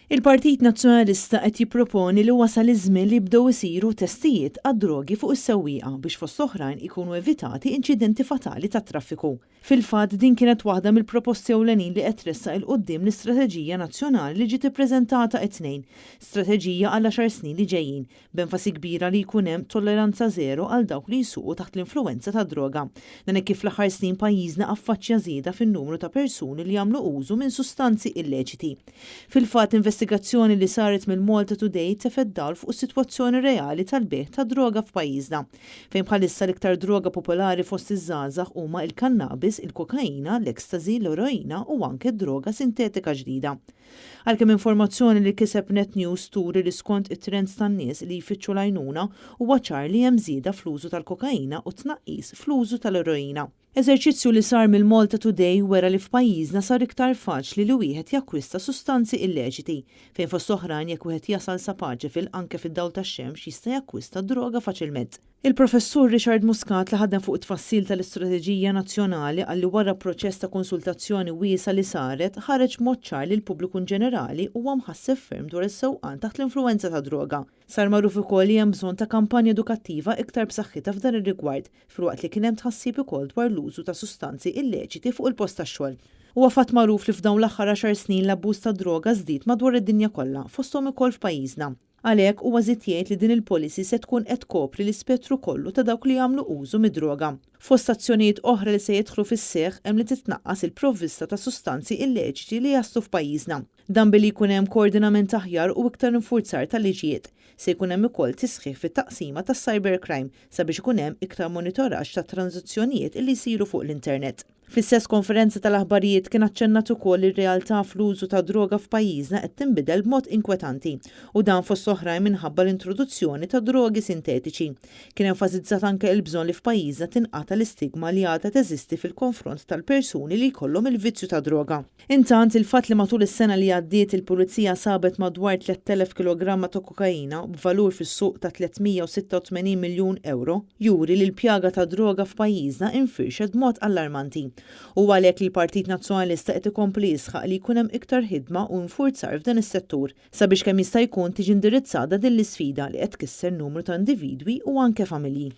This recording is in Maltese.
Il-Partit Nazzjonalista qed jipproponi li wasal iż-żmien li jibdew isiru testijiet għad-drogi fuq is-sewwieqa biex fost oħrajn ikunu evitati inċidenti fatali tat-traffiku. Fil-fatt din kienet waħda mill-proposti ewlenin li qed tressaq 'il quddiem l-istrateġija nazzjonali li ġiet ippreżentata it-Tnejn, strateġija għall-għaxar snin li ġejjin, b'enfasi kbira li jkun hemm tolleranza żero għal dawk li jsuqu taħt l-influwenza tad-droga. Dan hekk kif fl-aħħar snin pajjiżna affaċċja żieda fin-numru ta' persuni li jagħmlu użu minn sustanzi illeċiti. Fil-fatt, investigazzjoni li saret mill-Malta Today tefgħet dawl fuq is-sitwazzjoni reali tal-bejgħ tad-droga f'pajjiżna, fejn bħalissa l-iktar droga popolari fost iż-żgħażagħ huma l-kannabis, il-kokaina, l-ecstasy, l-eroina u anke d-droga sintetika ġdida. Għalkemm informazzjoni li kiseb Net News turi li skont it-trends tan-nies li jfittxu l-għajnuna, huwa ċar li hemm żieda fl-użu tal-kokaina u tnaqqis fl-użu tal-eroina. Eżerċizzju li sar mill-Malta Today wera li f'pajjiżna sar iktar faċli li wieħed jakkwista sustanzi illeċiti, fejn fost oħrajn jekk wieħed jasal sa Paceville anke fid-dawl tax-xemx jista' jakkwista droga faċilment. Il-Professur Richard Muscat li ħadem fuq it-tfassil tal-istrateġija nazzjonali qal li wara proċess ta' konsultazzjoni wiesgħa li saret, ħareġ b'mod ċar li l-pubbliku inġenerali huwa mħasseb ferm dwar is-sewqan taħt l-influwenza tad-droga. Sar magħruf ukoll li hemm bżonn ta' kampanja edukattiva iktar b'saħħitha f'dan ir-rigward, filwaqt li kien hemm tħassib ukoll dwar l-użu ta' sustanzi illeċiti fuq il-post tax-xogħol. Huwa fatt magħruf li f'dawn l-aħħar għaxar snin l-abbuż tad-droga żdied madwar id-dinja kollha, fosthom ukoll f'pajjiżna. Għalhekk, huwa żied jgħid li din il-policy se tkun qed tkopri l-ispettru kollu ta' dawk li jagħmlu użu mid-droga. Fost azzjonijiet oħra li se jidħlu fis-seħħ hemm li titnaqqas il-provvista ta' sustanzi illeċiti li jaslu f'pajjiżna. Dan billi jkun hemm koordinament aħjar u iktar infurzar tal-liġijiet. Se jkun hemm ukoll tisħiħ fit-taqsima tas-cyber crime sabiex ikun hemm iktar monitoraġġ tat-tranżazzjonijiet li jsiru fuq l-internet. Fl-istess konferenza tal-aħbarijiet kien aċċennat ukoll li r-realtà fl-użu tad-droga f'pajjiżna qed tinbidel b'mod inkwetanti u dan fost oħrajn minħabba l-introduzzjoni ta' drogi sintetiċi. Kien enfasizzat anke il-bżonn li f'pajjiżna tinqata' l-istigma li għadha teżisti fil-konfront tal-persuni li jkollhom il-vizzju tad-droga. Intant, il-fatt li matul is-sena li għaddiet il-Pulizija sabet madwar 3,000 kilogramma ta' kokaina b'valur fis-suq ta' 386 miljun ewro, juri li l-pjaga tad-droga f'pajjiżna infirxet b'mod allarmanti. Huwa għalhekk li l-Partit Nazzjonalista qed ikompli jisħaq li jkun hemm iktar ħidma u infurzar f'dan is-settur, sabiex kemm jista' jkun tiġi indirizzata din l-isfida li qed tkisser numru ta' individwi u anke familji.